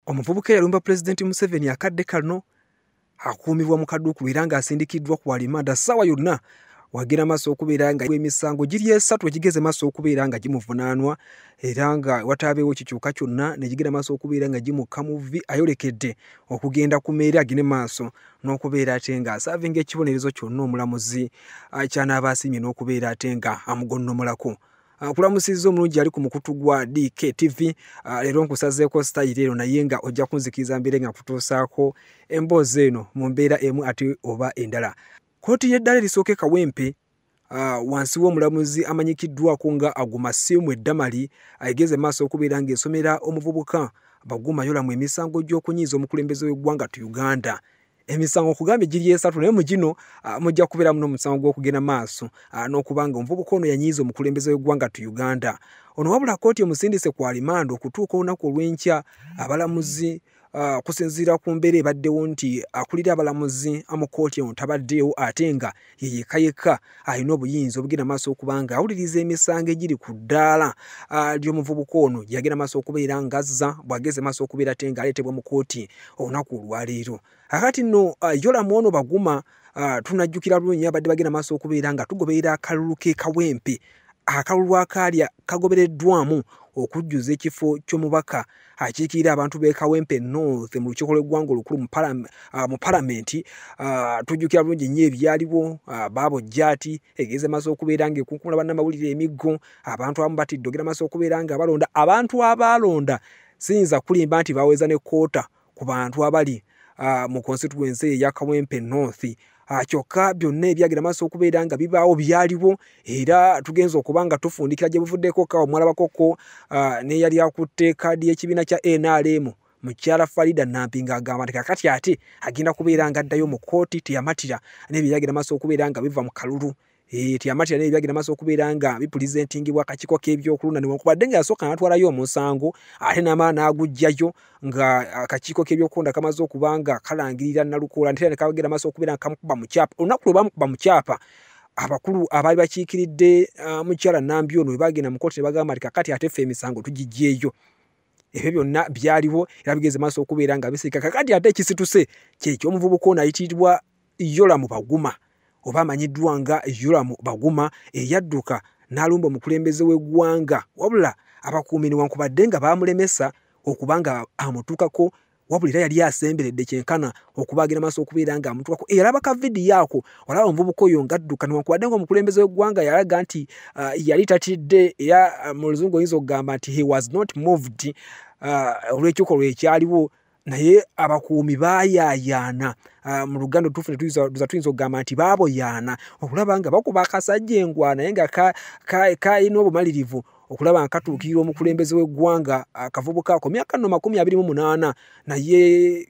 Omuvubuka eyalumba Pulezidenti Museveni akadde kano akuumibwa mu kaduukulu era ng'asindikiddwa ku alimanda ssaawa yonna wagenda maaso okubeera nga emisango giri esatu egigeze maaso okubeera nga gimuvunaanwa era nga wataabeewo kikyuka kyonna ne gigenda maaso okubeera nga gimukka mu vvi ayolekedde okugenda ku meere agende maaso n'okubeera ate nga asaavinga ekibonerezo kyonna omulamuzi ky'anaaba asiimye n'okubeera ate nga amugonnomolako. Nkulamusizza omulungi ali ku mukutu gwa DK TV. Leero nkusazeeko sitayiro eno naye nga ojja kunzikiriza mbeere nga nkutuusaako emboozi eno mu mbeera emu ate oba endala. Kkooti y'eddaala erisooka e Kawempe wansi w'omulamuzi amanyikiddwako nga Agumasiimwe Damali egeze maaso okubeera ng'esomera omuvubuka Baguma Yolamu emisango gy'okunyiiza omukulembeze w'eggwanga tu Uganda. Emisango okugambye giri esatu naye mu gino mujja kubeeramu n'omusango gw'okugenda maaso n'okuba nga omuvubuka ono yanyiiza omukulembeze w'eggwanga tu Uganda. Ono wabula kkooti emusindise ku alimanda okutuuka olunaku olw'enkya abalamuzi okusinziira ku mbeera ebaddewo nti akulira abalamuzi mu kkooti eno tabaddeewo ate nga ye yekka yekka alina obuyinza obugenda maaso okuba nga awuliriza emisango egiri ku ddaala ly'omuvubuka ono gye yagenda maaso okubeera ng'azza bw'ageze maaso okubeera ate ng'aleetebwa mu kkooti olunaku olwaleero. Akati nno Yolamu ono Baguma tunajjukira bulungi abadde bagenda maaso okubeera nga tugoberera akalulu k'e Kawempe, akalulu akaali kagobereddwamu okujjuza ekifo ky'omubaka akiikirira abantu b'e Kawempe North mu lukiiko lw'eggwanga olukulu mu palamenti. Tujjukira bulungi nnyo ebyaliwo, baabo Jjaati egeze maaso okubeera ng'ekunkumula bannamawulire emiggo, abantu abamu batidde ogenda maaso okubeera nga balonda. Abantu abaalonda siyinza kulimba nti baweza ne kkoota ku bantu abali mu constituency eya Kawempe North. Kyokka byonna ebyagenda maaso okubeera nga bibaawo byaliwo era tugenza okuba nga tufundikira gye buvuddeko kawo mwalabakoko n'eyali akutte kaadi y'ekibiina kya NRM mukyala Farida Nambi ng'agamba nti kakati ate agenda kubeera ng'addayo mu kkooti, teyamatira n'ebyo ebyagenda maaso okubeera nga biva mu kalulu. Teyamatira n'ebyo ebyagenda maaso okubeera nga bipulizentingibwa akakiiko k'ebyokulonda newankubadde nga yasooka n'atwalayo omusango ate n'amala n'aguggyayo nga akakiiko k'ebyokulonda kamaze okuba nga kalangirira Nalukoola nti era ne kagenda maaso okubeera nga kamukuba mu kyapa. Olunaku lwe baamukuba mu kyapa abakulu abaali bakiikiridde mukyala Nambi ono bwe baagenda mu kkooti ne bagamba nti kakati ate ffe emisango tugiggyeeyo. Ebyo byonna byaliwo era bigeze maaso okubeera nga bisirika. Kakati ate ekisituse kye ky'omuvubuka ono ayitibwa Yolamu Baguma oba amanyiddwa nga Yolamu Baguma eyadduka n'alumba omukulembeze w'eggwanga, wabula abakuumi newankubadde nga baamulemesa okuba nga amutuukako, wabula era yali asemberedde kyenkana okuba agenda maaso okubeera nga amutuukako. Eyalaba ka vidiyo ako olaba omuvubuka oyo ng'adduka newankubadde ng'omukulembeze w'eggwanga yalaga nti yali tatidde era mu Luzungu oyinza okugamba nti he was not moved olw'ekikolwa ekyaliwo, naye abakuumi baayaayaana. Mu Luganda olutuufu ne tuyinza okugamba nti baaboyaana okulaba nga bakuba akasajja engwa naye nga kalina obumalirivu okulaba nga katuukirira omukulembeze w'eggwanga. Akavubuka ako myaka nno 28 naye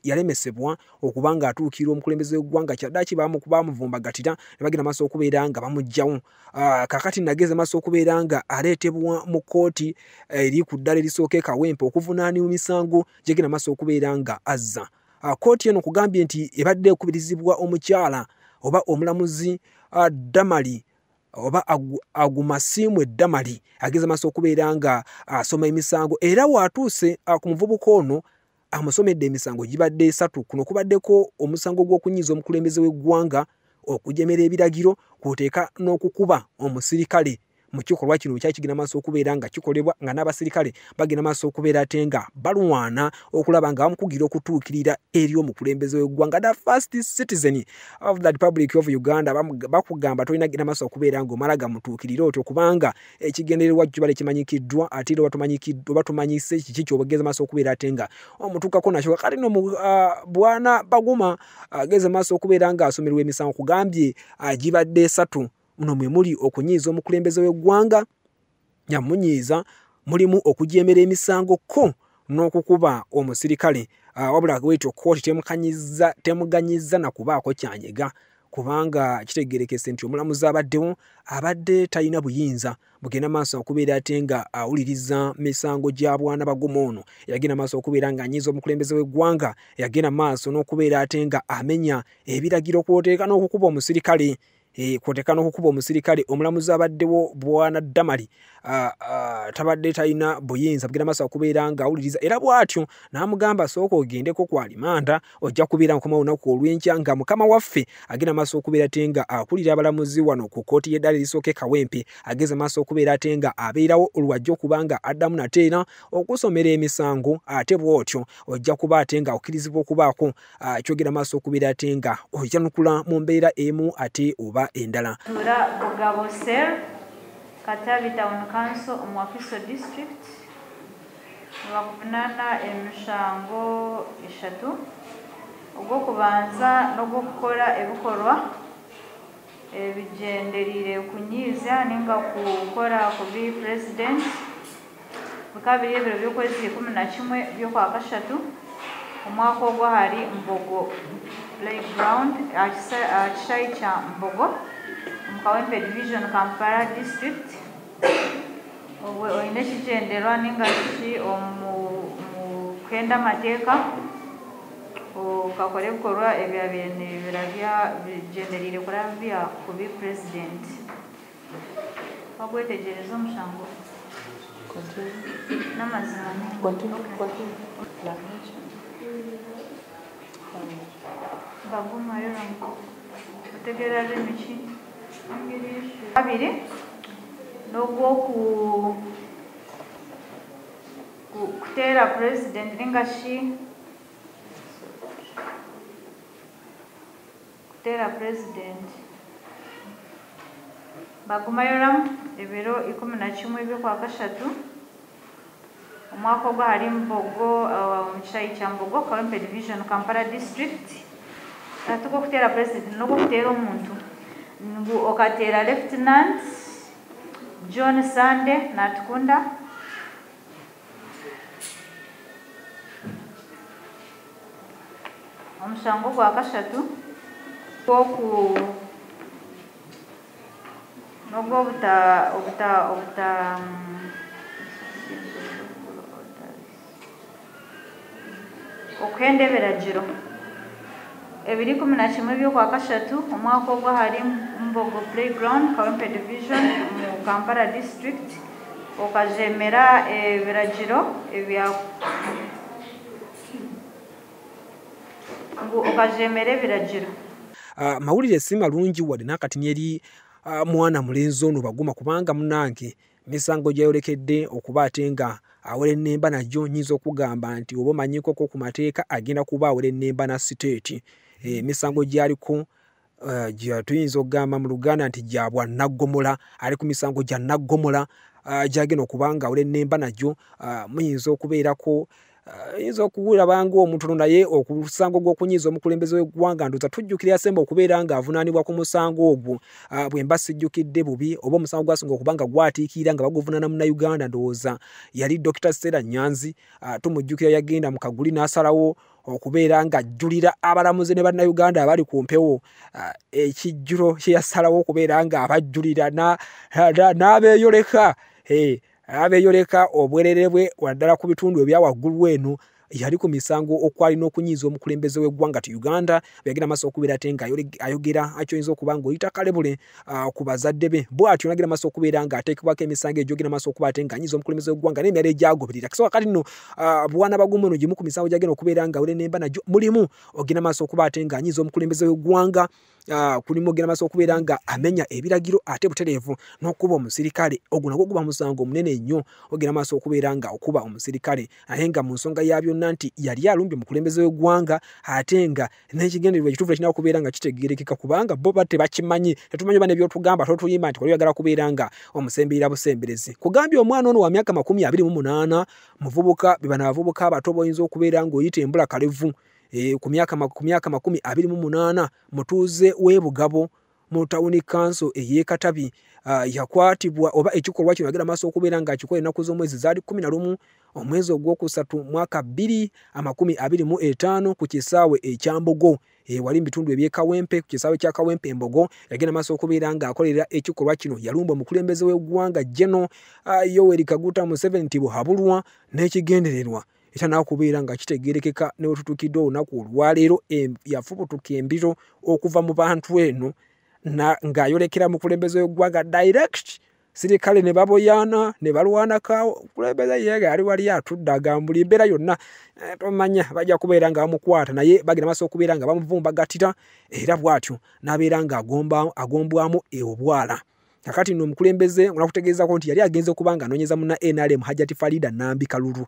yalemesebwa okuba ng'atuukirira omukulembeze w'eggwanga. Kyaddaaki baamuvumbagatira ne bagenda maaso okubeera nga bamuggyawo. Kaakati nageze maaso okubeera nga aleetebwa mu kkooti eri ku ddala erisooka e Kawempe okuvunaanibwa emisango gy'egenda maaso okubeera nga azza. Kkooti eno kugambye nti ebadde ekubirizibwa omukyala oba omulamuzi Damali oba Agumasiimwe Damali ageze maaso okubeera nga asoma emisango era w'atuuse ku muvubuka ono amusomedde emisango gibadde esatu. Kuno kubaddeko omusango gw'okunyiiza omukulembeze w'eggwanga, okujemera ebiragiro, kw'oteeka n'okukuba omusirikale mu kikolwa kino kyali kigenda maaso okubeera nga kikolebwa nga n'abasirikale bagenda maaso okubeera ate nga balwana okulaba nga bamukugira okutuukirira eri omukulembeze w'eggwanga, the first citizen of the Republic of Uganda. Bakugamba tolina genda maaso okubeera ng'omala gamutuukirira otyo kubanga ekigendererwa kibale kimanyikiddwa ate era oba tumanyise kiki ky'obageza maaso okubeera ate nga omutuukako nakyo. Kati nno Bwana Baguma ageze maaso okubeera ng'asomerwa emisango kugambye gibadde esatu. Muno mwe muli okunyiiza omukulembeze w'eggwanga, yamunyiiza, mulimu okujeemera emisango ko n'okukuba omusirikale. Wabula bwetyo kkooti temuganyizza na kubaako kyanyega kubanga kitegeerekese nti omulamuzi abaddewo abadde talina buyinza bugenda maaso okubeera ate nga awuliriza misango gya Bwana Baguma ono yagenda maaso okubeera ng'anyiiza omukulembeze w'eggwanga, yagenda maaso n'okubeera ate nga amenya ebiragiro kw'oteeka n'okukuba omusirikale. Kw'oteeka n'okukuba omusirikale. Omulamuzi abaddewo Bwana Damali tabadde talina buyinza bugenda maaso okubeera nga awuliriza, era bw'atyo n'amugamba sooka ogendeko ku alimanda, ojja kubeera nkoma olunaku olw'enkya nga mukama waffe agenda maaso okubeera ate nga akulira abalamuzi wano ku kkooti y'eddaala erisooka e Kawempe, ageze maaso okubeera ate nga abeerawo olwajja okuba nga addamu nate era okusomera emisango, ate bw'otyo ojja kuba ate nga okkirizibwa okubaako kyogera maaso okubeera ate nga ojanukula mu mbeera emu ate oba endala. Bugabo Cell, Katabi Town Council omu Wakiso District, nibakuvunaana emishango 3, ogw'okubanza n'ogw'okukora ebikorwa ebigyendereire kunyiiza ninga kukora kubi president, bikaba biri ebiro by'okwezi 11 by'okwakashatu omwaka ogwo hari Mbogo Playground aha kishaayi kya Mbogo omu Kawempe Division, Kampala District. Obwe oine ekigyendererwa ninga ki omu kuhenda amateeka okakora ebikorwa ebyabaire nibirabya bigyendereire kurabya kubi president. Wagwetegyereza omushango n'amazima. Baguma rero otegeera rurimi ki? English. 2 n'ogw'oku kuteera president ninga shi kuteera president. Bagumayoramu ebiro 11 by'okwakashatu omwaka ogwo hari Mbogo omu kishaayi kya Mbogo, Kawempe Division, Kampala District. Ati ogw'okuteera president n'ogw'okuteera omuntu ngu okateera Lieutenant John Sande Natukunda, omushango gwa kashatu n'ogw'obuta obuta obuta okuhenda ebiragiro ebiri 11 by'okwakashatu omwaka ogwo hari Mbogo Playground, Kawempe Division, mu Kampala District, okajemera ebiragiro ebya ngu okajemera ebiragiro. Mawulire si malungi wadde n'akatini eri mwana mulenzi ono Baguma, kubanga munnange misango gyayolekedde okuba ate nga awera ennemba nagyo nnyinza okugamba nti oba omanyikoko ku mateeka agenda kuba awera ennemba na siteeti. Emisango gy'aliko tuyinza okugamba mu Luganda nti gya bwannaggomola, ali ku misango gya naggomola gy'agenda okuba nga awera ennemba nagyo, muyinza okubeerako yinza okuwulira ng'omutono, naye omusango gw'okunyiiza omukulembeze w'eggwanga ndowooza tujjukira yasemba okubeera ng'avunaanibwa ku musango ogwo, bwe mba sijjukidde bubi, oba omusango gwasinga okuba nga gwatiikirira nga baguvunaana Munnayuganda ndowooza yali Dr. Stella Nyanzi. Tumujjukira yagenda mu kaguli n'asalawo okubeera ng'ajjulira abalamuzi ne Bannayuganda abali ku mpewo ekijjulo kye yasalawo okubeera ng'abajjulira n'abeeyoleka abeeyoleka obwerere bwe waddala ku bitundu ebya waggulu eno. Yali ku misango okwali n'okunyiiza omukulembeze w'eggwanga ti Uganda, yagenda maaso okubeera ate nga ayogera akyoyinza okuba ng'oyita kalebule ku bazadde be, bw'atyo n'agenda maaso okubeera ng'ateekebwako emisango egyogenda maaso okuba ate ng'anyiiza omukulembeze w'eggwanga n'emirala egyagoberera. Kisooka kati nno Bwana Baguma ono gimu ku misango gy'agenda okubeera nga awera nagyo mulimu ogenda maaso okuba ate ng'anyiiza omukulembeze w'eggwanga, kulimu ogenda maaso okubeera nga amenya ebiragiro ate butereevu n'okuba omusirikale. Ogwo nagwo guba musango omunene nnyo, ogenda maaso okubeera nga okuba omusirikale, naye nga mu nsonga ya byonna nti yali alumbye omukulembeze w'eggwanga ate nga n'ekigendererwa ekituufu ekirina okubeera nga kitegeerekeka, kubanga bo ba tebakimanyi, tetumanyi oba n'ebyotugamba totuyimba nti wali oyagala kubeera nga omusemberera busemberezi. Kugambye omwana ono wa myaka 28 muvubuka, be bano abavubuka abato b'oyinza okubeera ng'oyita embula kalevu, ku myaka 28 mutuuze w'e Bugabo mu tawuni kanso ey'e Katabi, yakwatibwa oba ekikolwa kino agenda maaso okubeera ng'akikola ennaku z'omwezi zaali 11 omwezi ogwokusatu mwaka 2025 ku kisaawe ekya Mbogo, wali mu bitundu eby'e Kawempe, ku kisaawe kya Kawempe Mbogo. Yagenda maaso okubeera ng'akolerera ekikolwa kino, yalumba omukulembeze w'eggwanga General Yoweri Kaguta Museveni nti buhabulwa n'ekigendererwa ekyanaakubeera nga kitegeerekeka ne wetutuukidde olunaku olwaleero. Yafubutuka embiro okuva mu bantu eno ng'ayolekera mukulembeze w'eggwanga direct Sirikale ne baboyaana ne balwanako, omukulembeze ye nga yali wali atudde agambula embeera yonna, tomanya bajja kubeera nga bamukwata, naye bagenda maaso okubeera nga bamuvumbagatira, era bw'atyo n'abeera nga agombwamu obwala. Kakati nno omukulembeze nakutegeezako nti yali agenze okuba nga anoonyeza munna NRM Hajjati Farida Nambi Kalulu.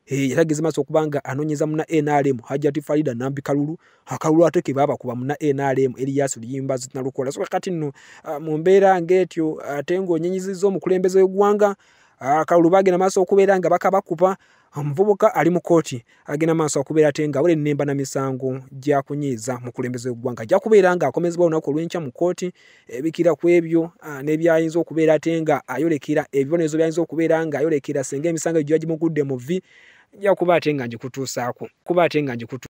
Yali agenze maaso okuba nga anoonyeza munna NRM Hajjati Farida Nambi Kalulu, akalulu ate ke baabakuba munna NRM Erias Luyimbazi Nalukola. So kakati nno mu mbeera ng'etyo ate ng'onyenyizizza omukulembeze w'eggwanga, akalulu bagenda maaso okubeera nga bakabakuba. Omuvubuka ali mu kkooti agenda maaso okubeera ate nga awera ennemba na misango gya kunyiiza mukulembeze w'eggwanga. Ajja kubeera ng'akomezebwa olunaku olw'enkya mu kkooti ebikira ku ebyo n'ebyayinza okubeera ate nga ayolekera ebibonerezo byayinza okubeera ng'ayolekera singa emisango egyo gimugudde mu vvi, nja kuba ate nga ngikutuusaako. Kuba ate nga ngikutu